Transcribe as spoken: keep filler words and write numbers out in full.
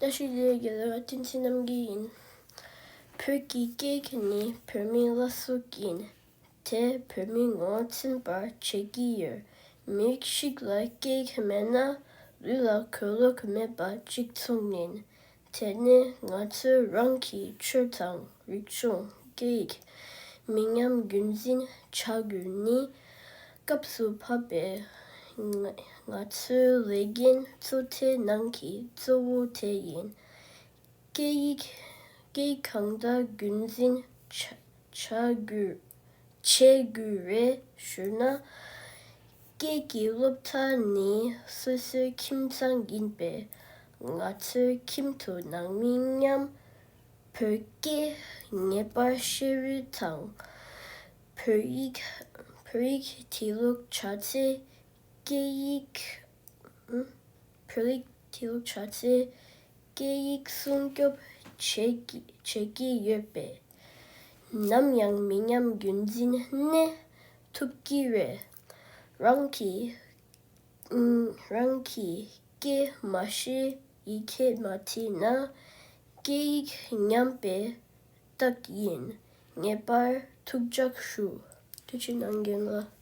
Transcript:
བཀྲ་ཤིས་བདེ་ལེགས། རྒན་ལགས། བསྟན་འཛིན་རྣམ་རྒྱལ་ཡིན། བོད་ཀྱི་སྐད་ནི་བོད་མིའི་བླ་སྲོག་ཡིན། དེ་བོད་མིའི་ངོ་བོ་ཚིམ་པར་བྱེད་ཀྱི་ཡོད། མི་ཞིག་ལ་སྐད་མེད་ན་ལུས་ལ་གོས་ལོག་མེད་པ་གཅིག་མཚུངས་ཡིན། དེ་ནི་ང་ཚོས་རང་གི་ཆོས་དང་རིག་གཞུང་། སྐད་ཡིག་མི་ཉམས་རྒྱུན་འཛིན་བྱ་རྒྱུ་ནི་སྐབས་སུ་བབས་པའི་ང་ང་ཚོའི་ལས་འགན་གཙོ་ཆེ་ནང་གི་གཙོ་བོ་དེ་ཡིན། སྐད་ཡིག་སྐད་ཡིག་གང་དག་རྒྱུན་འཛིན་བྱ་བྱ་རྒྱུ་བྱེད་དགོས་རེད་ཞུ་ན། སྐད་ཀྱི་སློབ་གྲྭ་ནི་སོ་སོའི་ཁྱིམ་ཚང་ཡིན་པས། ང་ཚོའི་ཁྱིམ་དུ་ནང་མི་མཉམ་བོད་སྐད་ངེས་པར་ཤེས་རིག་དང་། བོད་ཡིག་བོད་ཡིག་འབྲི་ཀློག་བྱ་ཚེ། སྐད་ཡིག་ཨུ། བོད་ཡིག་འབྲི་ཀློག་བྱ་ཚེ། སྐད་ཡིག་སྲུང་སྐྱོབ་བྱེད་ཀྱི་བྱེད་ཀྱི་ཡོད་པས། ནམ་ཡང་མི་ཉམས་རྒྱུན་འཛིན་གནས་ཐུབ་ཀྱི་རེད། རང་གི་ཨུ། རང་གི་སྐད་མ་ཤེས། ཡི་གེ་མ་བྲིས་ན། སྐད་ཡིག་ཉམས་པའི་རྟགས་ཡིན། ངེས་པར་ཐུགས་འཇགས་ཞུ། ཐུགས་རྗེ་གནང་རྒན་ལགས།